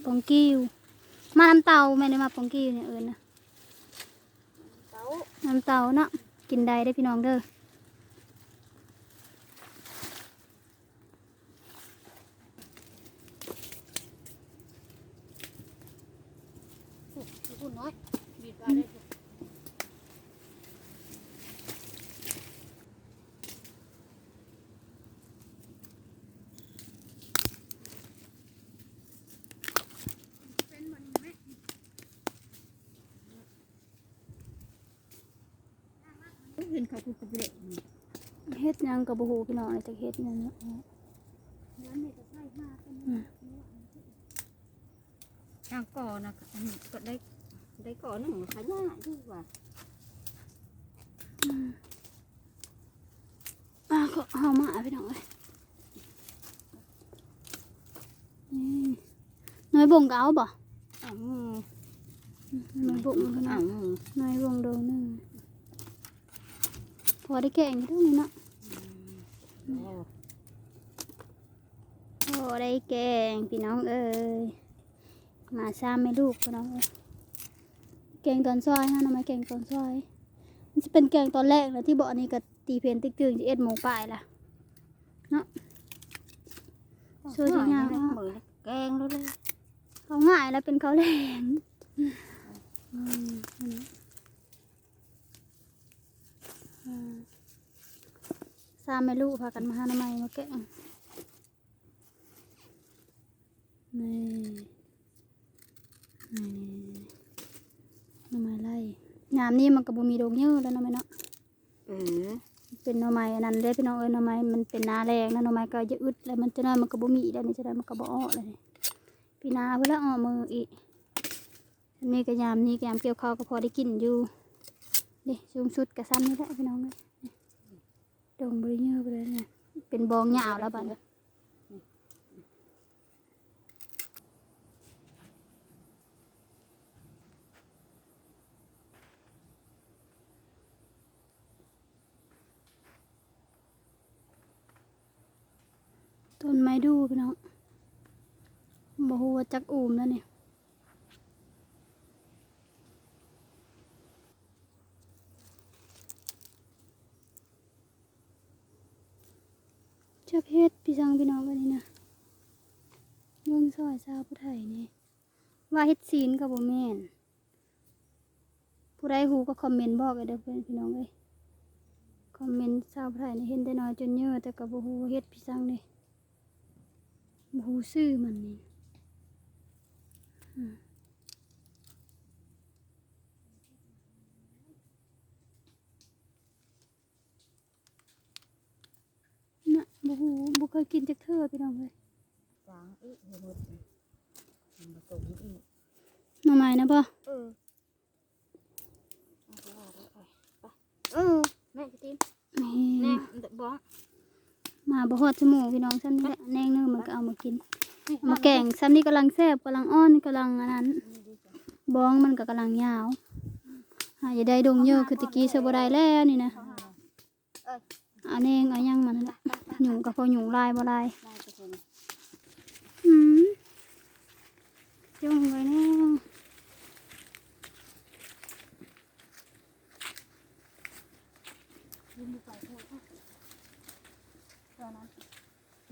ປອງກີ້ວ ມານຳເຕົ່າ ແມ່ນໄດ້ມາປອງກີ້ວນີ້ເອີ້ນນະ ເຕົ່າ ນຳເຕົ່າເນາະ ກິນໄດ້ເດີພີ່ນ້ອງເດີ. ເຫັນເຂົາຂຸດກະເບະ ເຮັດຫຍັງກໍບໍ່ຮູ້ພີ່ນ້ອງ ຈັກເຮັດຫຍັງເນາະ. ອືມ ທາງກໍນະ ອັນນີ້ກໍໄດ້ ໄດ້ກໍໜຶ່ງຂະຫຍາຍຢູ່ວ່າ ອືມ ອ່າ ກໍເອົາມາພີ່ນ້ອງເອີຍ ນີ້ ໜ່ວຍບົງກໍເອົາບໍ່? ເອົາ ໜ່ວຍບົງ ເອົາ ໜ່ວຍບົງດອກໜຶ່ງ ພໍໄດ້ແກງຢູ່ດອກນີ້ເນາະ ອືມ ພໍໄດ້ແກງພີ່ນ້ອງເອີຍ ມາສາມແມ່ລູກພີ່ນ້ອງເອີຍ ແກງຕອນສວາຍ ຫາໜໍ່ໄມ້ແກງຕອນສວາຍ ມັນຊິເປັນແກງຕອນແລງລະຕິບໍ ອັນນີ້ກໍຕີເພັນຕຶກໆ ສິບເອັດໂມງປາຍລະເນາະ ຊ່ວຍຊິຍາວ ແກງເລີຍ ເຂົ້າງາຍລະເປັນເຂົ້າແລງ ອືມ ອືມ ສາມແມ່ລູກພາກັນມາຫາໜໍ່ໄມ້ມາແກງ ນີ້ ນີ້ ໜໍ່ໄມ້ໄລ່ ຍາມນີ້ມັນກໍບໍ່ມີດົງເຍີແລ້ວເນາະແມ່ເນາະ ເອີ ເປັນໜໍ່ໄມ້ອັນນັ້ນເດ້ພີ່ນ້ອງເອີຍ ໜໍ່ໄມ້ມັນເປັນໜ້າແລ້ງນະ ໜໍ່ໄມ້ກໍຈະອຶດແລ້ວ ມັນ ຈັກໜ້ອຍມັນກໍບໍ່ມີແລ້ວນີ້ ຈັກໜ້ອຍມັນກໍບໍ່ອອກແລ້ວນີ້ ປີໜ້າພຸ້ນລະອອກມາອີກ. ອັນນີ້ກໍຍາມນີ້ກໍຍາມກ່ຽວເຂົ້າກໍພໍໄດ້ກິນຢູ່ເດ້ ສູງສຸດກໍຊ່ຳນີ້ແຫຼະພີ່ນ້ອງເອີຍ ດົງບໍ່ໄດ້ເຍີປານໃດ ເປັນບອງຍາວແລ້ວບາດນີ້. ຕົ້ນໄມ້ດູ່ພີ່ນ້ອງ ບໍ່ຮູ້ວ່າຈັກອູມແລ້ວນີ້. ຈັກເຮັດພີ່ສັງພີ່ນ້ອງ ອັນນີ້ນະ ເບິ່ງຊ່ອຍຊາວຜູ້ໄທນີ້ ວ່າເຮັດຊີ້ນກໍບໍ່ແມ່ນ. ຜູ້ໃດຮູ້ກໍຄອມເມັນບອກເດີເພື່ອນພີ່ນ້ອງເອີຍ ຄອມເມັນຊາວໄທນີ້ ເຫັນແຕ່ໜ້ອຍຈົນເຍີແຕ່ກໍບໍ່ຮູ້ວ່າເຮັດພີ່ສັງເດ້ ບໍ່ຮູ້ຊື່ມັນນີ້ ອືມ. ນະ ບໍ່ຮູ້ ບໍ່ເຄີຍກິນຈັກເທື່ອພີ່ນ້ອງເອີຍ ຈາງອີກ ໃຫ້ໝົດ ມັນບໍ່ຕົງອີກ ໜໍ່ໄມ້ນະບໍ່? ເອີ ເອີ ແມ່ຈະກິນ ນີ້ ແມ່ບອກ ມາບໍ່ຮອດຊົ່ວໂມງພີ່ນ້ອງ ຊ່ຳນີ້ແຫຼະ ແນງໜຶ່ງມັນກໍເອົາມາກິນ ເອົາມາແກງ ຊ່ຳນີ້ກຳລັງແຊບ ກຳລັງອ່ອນ ກຳລັງອັນນັ້ນ ບອງມັນກໍກຳລັງຍາວ ຫາຈະໄດ້ດົງເຍີຄືແຕ່ກີ້ ເຊື່ອບໍ່ໄດ້ແລ້ວນີ້ນະ. ເອົາແໜງເອົາຫຍັງມັນຫັ້ນແຫຼະ ຫຍຸ້ງກໍພໍຫຍຸ້ງ ຫຼາຍບໍ່ຫຼາຍ ອືມ ຈົ່ງໄວ້ແດ່ ຕອນນັ້ນ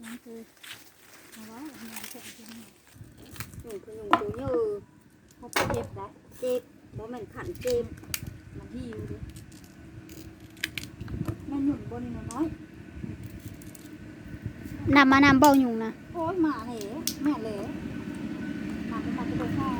ນັ້ນຄື ເອົາໄວ້ ເອົາໄວ້ ເອົາໄວ້ ເອີ ເຂົາຫຍຸ້ງໂຕເຍີ ເຂົາບໍ່ເຈັບໄດ໋ ເຈັບ ບໍ່ແມ່ນຂັ້ນເຈັບ ມັນຫິວເດ້ ແມ່ນຫຍຸ້ງບໍ່ນີ້ນ້ອຍ ນຳມານຳບໍ່ຫຍຸ້ງນະ ໂອ້ຍ ມາແລ້ວ ແມ່ນແລ້ວ ມາ ມາ ມາ ມາ